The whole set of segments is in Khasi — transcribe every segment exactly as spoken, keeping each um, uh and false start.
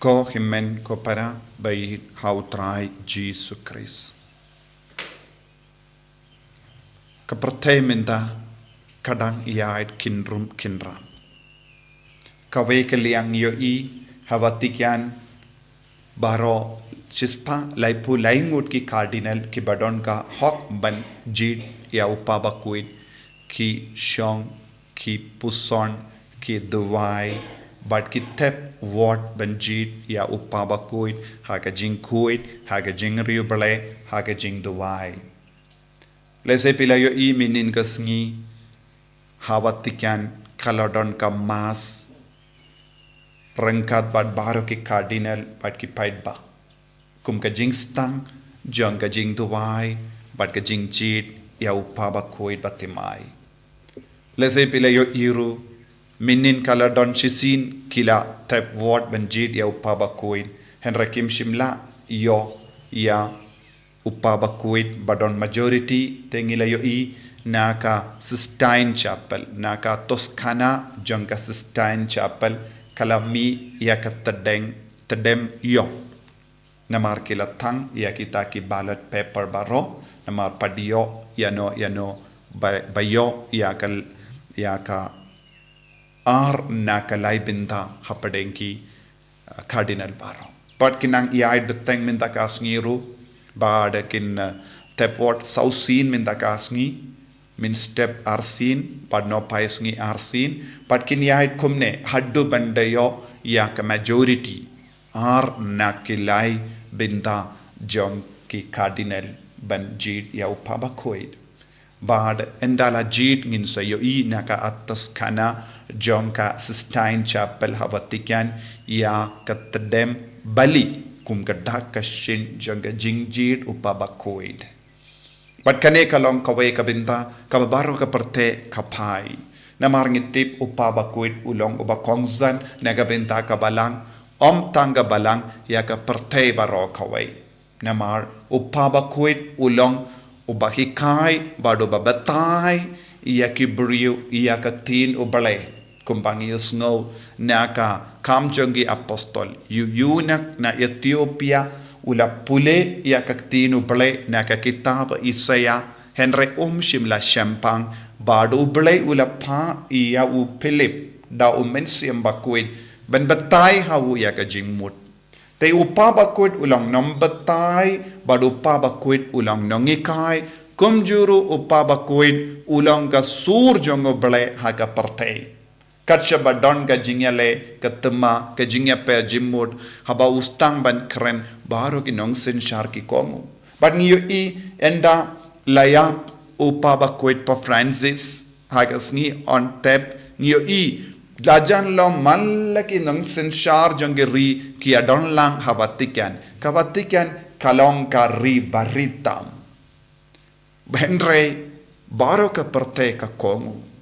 Ko hynmen ko para ba ïeit ha u Trai Jisu Khrist. Ka pyrthei mynta ka dang ïaid khynrum khynram. Kawei ka liang ïohi ha Vatican baroh shispah laiphew laingut ki cardinal kiba don ka hok ban jied ïa u Papa Bakhuid, ki shong, ki puson, ki duwai, bad ki thep wad ban jied ïa u Papa Bakhuid ha ka jingkhuid, ha ka jingriewblei, ha ka jingduwai. Lehse phi la ïohi mynhynnin ka sngi ha Vatican ka la don ka mass ryngkat bad baroh ki cardinal bad ki paidbah kum ka jingsdang jong ka jingduwai bad ka jingjied ïa u Papa Bakhuid bathymmai. Lehse phi la ïohi ruh mynhynnin ka la don shisien ki la thep wad ban jied ïa u Papa Bakhuid, hynrei kim shym la ïoh ïa u Papa Bakhuid ba don majority. Te ngi la ïohi na ka Sistine Chapel, na ka Toscana jong ka Sistine Chapel, ka la mih ïa ka tdeng, tdem ïong. Namar ki la thang ïa kita ki ballot paper baroh, namar pat ïoh ïano ïano ba, ba ïoh ïa ka, ïa ka ar na ka lai bynta hapdeng ki, uh, cardinal baroh. Bad kin nang ïaid bteng mynta ka sngi ruh, bad kin, uh, thep wad saw sien mynta ka sngi, mynstep ar sien, bad nohphai sngi ar sien, bad kin ïaid kumne haduh ban da ïoh ïa ka majority ar na ki lai bynta jong ki cardinal ban jied ïa u Papa Bakhuid. Bad ynda la jied ngin sa ïohi na ka Toscana jong ka Sistine Chapel ha Vatican ïa ka tdem bali kum ka dak ka shin jong ka jingjied u Papa Bakhuid. Bad kane ka long kawei ka bynta kaba baroh ka pyrthei ka phai. Namar ngi tip u Papa Bakhuid u long uba kongsan na ka bynta ka balang, ym tang ka balang, ïa ka pyrthei baroh kawei. Namar u Papa Bakhuid u long uba hikai bad uba batai ïa ki briew ïa ka ktien u Blei. Kumba ngi ïohsngew na ka Kam jong ki Apostol, u eunuch na Ethiopia u la pule ïa ka ktien u Blei na ka kitab Isaïah, hynrei um shym la shempang, bad u Blei u la phah ïa u Philip da u Mynsiem Bakhuid ban batai ha u ïa ka jingmut. Te u Papa Bakhuid u long nongbatai, bad u Papa Bakhuid u long nonghikai, kumjuh ruh u Papa Bakhuid u long ka sur jong u Blei ha ka pyrthei. Kat shaba don ka jingïaleh, ka thma, ka jingïapher jingmut, haba u sdang ban kren, baroh ki nongsynshar ki kohnguh. Bad ngi ïohi ynda la ïap u Papa Bakhuid Pope Francis ha ka sngi Hynñiewtrep, ngi ïohi la jan long man la ki nongsynshar jong ki ri ki ïadon lang ha Vatican. Ka Vatican ka long ka ri ba ri tam. Hynrei baroh ka pyrthei ka kohnguh.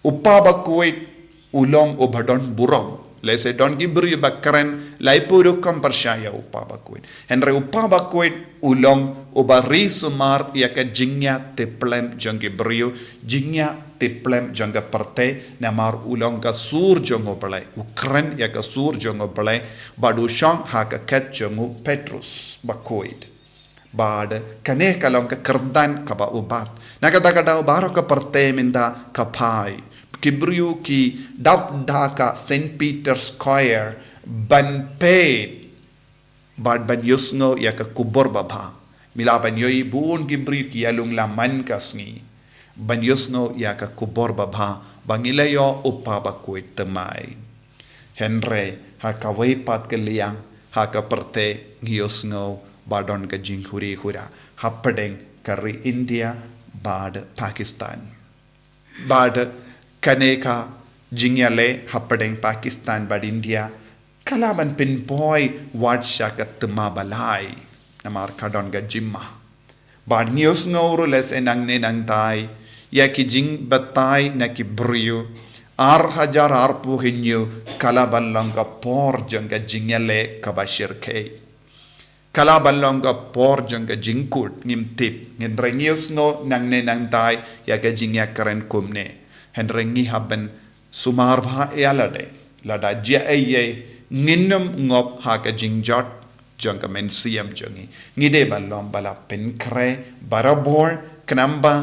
U Papa Bakhuid u long uba don burom. Lehse don ki briew ba kren laiphew rukom pyrshah ïa u Papa Bakhuid. Hynrei u Papa Bakhuid u long uba ri sumar ïa ka jingïatiplem jong ki briew, jingïatiplem jong ka pyrthei, namar u long ka sur jong u Blei. U kren ïa ka sur jong u Blei, bad u shong ha ka khet jong u Petrus Bakhuid. Bad kane ka long ka kyrdan kaba u bat. Na kata ka daw baroh ka pyrthei mynta ka phai. Ki briew ki dap da ka Saint Peter's Square ban peit bad ban ïohsngew ïa ka khubor babha. Ngi lah ban ïohi bun ki briew ki ïalung la man ka sngi ban ïohsngew ïa ka khubor babha ba ngi la ïoh u Papa Bakhuid thymmai. Hynrei ha kawei pat ka liang ha ka pyrthei ngi ïohsngew ba don ka jinghuri hura hapdeng ka ri India bad Pakistan. Bad kane ka jingïaleh hapdeng Pakistan bad India ka lah ban pynpoi wat sha ka thma ba lai. Namar ka don ka jingma. Bad ngi ïohsngew ruh lehse nangne nangtai ïa ki jingbatai na ki briew. Ar hajar arphew hynñiew ka lah ban long ka por jong ka jingïaleh kaba shyrkhei. Ka lah ban long ka por jong ka jingkut, ngim tip. Hynrei ngi ïohsngew nangne nangtai ïa ka jingïakren kumne. Hynrei ngi hap ban sumar bha ïa lade. Lada jia ei ei Ngin ym ngop ha ka jingjot jong ka mynsiem jong ngi. Ngi dei ban long ba la pynkhreh barabor, khnang ba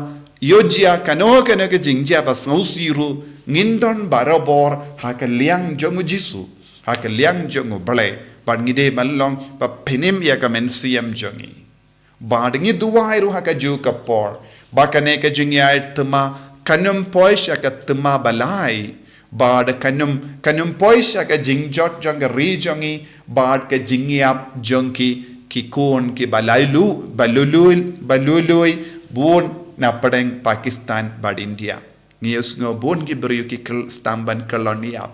ïoh jia kano kano ka jingjia ba sngewsih ruh, ngin don barabor ha ka liang jong u Jisu, ha ka liang jong u Blei. Bad ngi dei ban long ba pynim ïa ka mynsiem jong ngi. Bad ngi duwai ruh ha kajuh ka por ba kane ka jingïaid thma kan ym poi sha ka thma ba lai, bad kan ym, kan ym poi sha ka jingjot jong ka ri jong ngi, bad ka jingïap jong ki, ki khun kiba lai lu, ba lui lui, ba lui lui, bun na pdeng Pakistan bad India. Ngi ïohsngew bun ki briew ki kyl-, sdang ban kyllon ïap.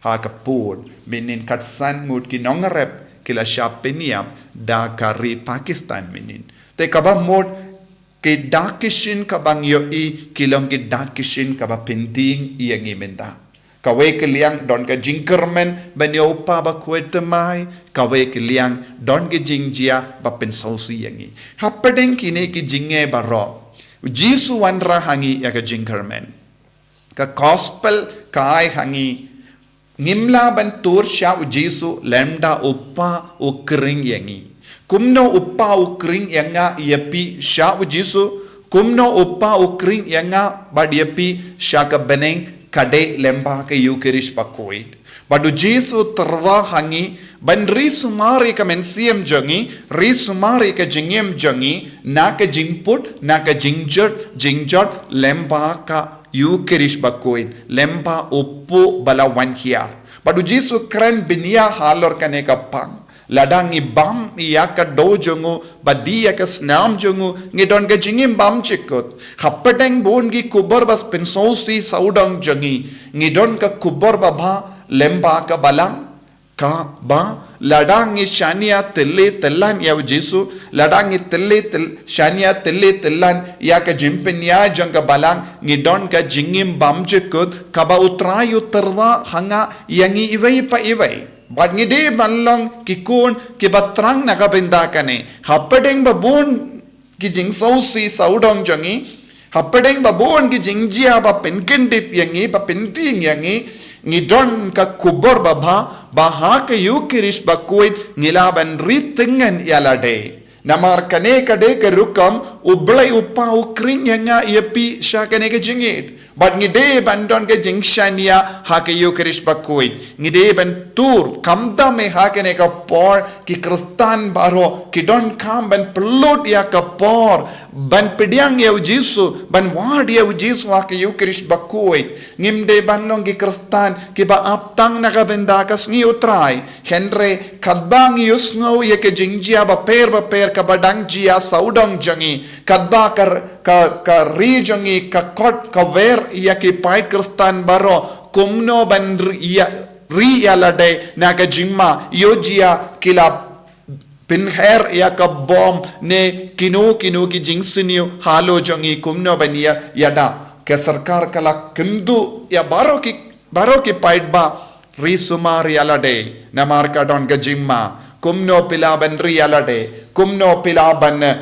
Ha ka pud mynnin, katsan ngut ki nongrep ki la shah pynïap da ka ri Pakistan mynnin. Te kaba mut, ki dak ki shin kaba ngi ïohi ki long ki dak ki shin kaba pynthing ïa ngi mynta. Kawei ka liang don ka jingkyrmen ban ïa u kpa ba khuid thymmai, kawei ka liang don ka jingjia ba pynsngewsih ïa ngi. Hapdeng kine ki jingeh baroh, u Jisu u wanrah ha ngi ïa ka jingkyrmen. Ka gospel ka ai ha ngi, ngim lah ban tur sha u Jisu lymda u kpa u khring ïa ngi. Kumno u kpa u khring ïa nga ïa phi sha u Jisu, kumno u kpa u khring ïa nga bad ïa phi sha ka bneng, ka dei lyngba ka Ïukharist bakhuid. Bad u Jisu u tyrwa ha ngi ban ri sumar ïa ka mynsiem jong ngi, ri sumar ïa ka jingim jong ngi, na ka jingput, na ka jingjot, jingjot lyngba ka Ïukharist bakhuid, lyngba u kpu ba la wan hiar. Bad u Jisu u kren bniah halor kane ka pang. Lada ngi bam ïa ka doh jong u, ba die ïa ka snam jong u, ngi don ka jingim bymjukut. Hapdeng bun ki khubor ba pynsngewsih sawdong jong ngi, ngi don ka khubor babha lyngba ka balang. Kaba lada ngi shaniah tylli tyllan ïa u Jisu, lada ngi tylli tyl-, shaniah tylli tyllan ïa ka jingpynïaid jong ka balang, ngi don ka jingim bymjukut, kaba u Trai u tyrwa ha nga ïa ngi iwei pa iwei. Bad ngi dei ban long ki khun kiba thrang na ka bynta kane. Hapdeng ba bun ki jingsngewsih sawdong jong ngi, hapdeng ba bun ki jingjia ba pynkyndit ïa ngi, ba pynthing ïa ngi, ngi don ka khubor babha ba ha ka Ïukharist bakhuid ngi lah ban ri tyngen ïa lade. Namar kane ka dei ka rukom u Blei u kpa u khring ïa nga ïa phi sha kane ka jingïeid. Bad ngi dei ban don ka jingshaniah ha ka Ïukharist bakhuid. Ngi dei ban tur, khamtam eh ha kane ka por ki Khristan baroh ki donkam ban pynlut ïa ka por ban pdiang ïa u Jisu, ban wad ïa u Jisu ha ka Ïukharist bakhuid. Ngim dei ban long ki Khristan kiba ap tang na ka bynta ka sngi u Trai. Hynrei katba ngi ïohsngew ïa ka jingjia bapher bapher kaba dang jia sawdong jong ngi, katba ka, ka, ka ri jong ngi ka kot ka wer ïa ki paid Khristan baroh, kumno ban ri ïa, ri ïa lade na ka jingma, ïoh jia ki la pynher ïa ka bom ne kino kino ki jingsniew halor jong ngi, kumno ban ïa, ïada. Ka sorkar ka la kynduh ïa baroh ki, baroh ki paidbah, ri sumar ïa lade namar ka don ka jingma. Kumno phi lah ban ri ïa lade, kumno phi lah ban, eh,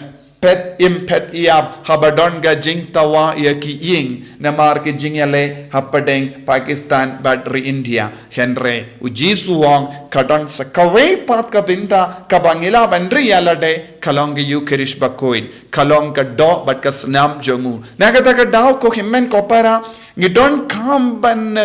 phet im phet ïap haba don ka jingthaw ïa ki ïing, namar ki jingïaleh hapdeng Pakistan bad ri India. Hynrei u Jisu u ong ka don sa kawei pat ka bynta kaba ngi lah ban ri ïa lade, ka long ka Ïukharist bakhuid, ka long ka doh bad ka snam jong u. Na kata ka daw ko hynmen ko para, ngi donkam ban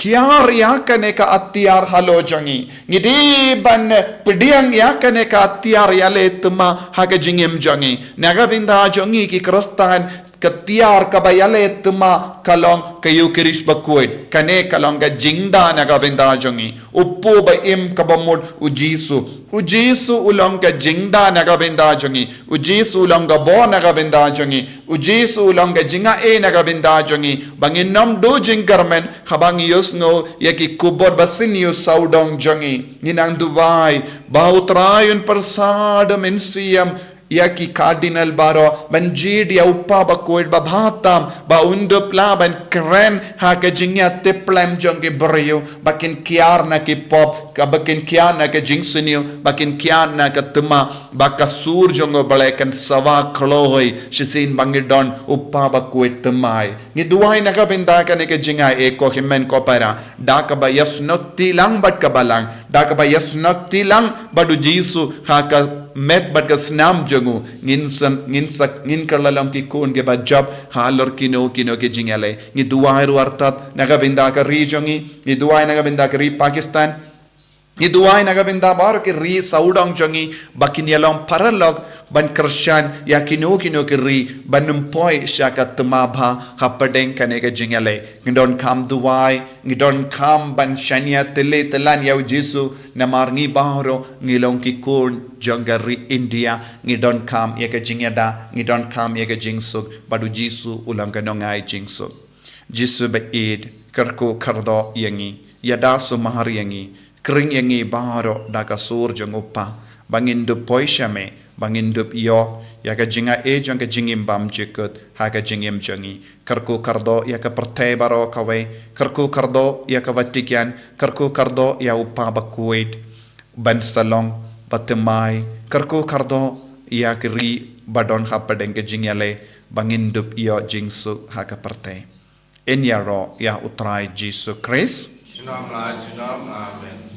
kiar ïa kane ka atiar halor jong ngi. Ngi dei ban pdiang ïa kane ka atiar ïaleh thma ha ka jingim jong ngi. Na ka bynta jong ngi ki Khristan, ka tiar kaba ïaleh thma ka long ka Ïukharist bakhuid. Kane ka long ka jingda na ka bynta jong ngi. U kpu ba im kaba mut u Jisu. U Jisu u long ka jingda na ka bynta jong ngi. U Jisu u long ka bor na ka bynta jong ngi. U Jisu u long ka jingai na ka bynta jong ngi. Ba ngin ym duh jingkyrmen haba ngi ïohsngew ïa ki khubor basniew sawdong jong ngi. Ngi nang duwai ba u Trai un pyrsad mynsiem ïa ki Cardinal baroh ban jied ïa u kpa bakhuid babha tam, ba un dup lah ban kren ha ka jingïatiplem jong ki briew, ba kin kiar na ki pop, ka ba kin kiar na ka jingsniew, ba kin kiar na ka thma, ba ka sur jong u Blei kan sawa khlaiñ shisien ba ngi don u kpa bakhuid thymmai. Ngi duwai na ka bynta kane ka jingai, eh, ko hynmen ko para, da kaba ïasnohti lang bad ka balang, Da kaba ïasnoh tilang bad u Jisu ha ka met bad ka snam jong u, ngin san, ngin sak, ngin kylla long ki khun kiba jop halor kino kino ki jingïaleh. Ngi duwai ruh artat na ka bynta ka ri jong ngi, ngi duwai na ka bynta ka ri Pakistan, ngi duwai na ka bynta baroh ki ri sawdong jong ngi, ba kin ïalong paralok ban kyrshan ïa kino kino ki ri, ban ym poi sha ka thma bha hapdeng kane ka jingïaleh. Ngi donkam duwai, ngi donkam ban shaniah tylli tyllan ïa u Jisu, namar ngi baroh ngi long ki khun jong ka ri India. Ngi donkam ïa ka jingïada, ngi donkam ïa ka jingsuk, bad u Jisu u long ka nongai jingsuk. Jisu ba ïeit, kyrkhu kyrdoh ïa ngi, ïada sumar ïa ngi, khring ïa ngi baroh da ka sur jong u Kpa, ba ngin dup poi sha me, ba ngin dup ïoh ïa ka jingaiei jong ka jingim bymjukut ha ka jingim jong ngi. Kyrkhu kyrdoh ïa ka pyrthei baroh kawei, kyrkhu kyrdoh ïa ka Vatican, kyrkhu kyrdoh ïa u Papa Kuwait, ban sa long ba thymmai, kyrkhu kyrdoh ïa ki ri ba don hapdeng ka jingïaleh, ba ngin dup ïoh jingsuk ha ka pyrthei. Yn ïaroh ïa u Trai Jisu Khrist. Junom la junom, amen.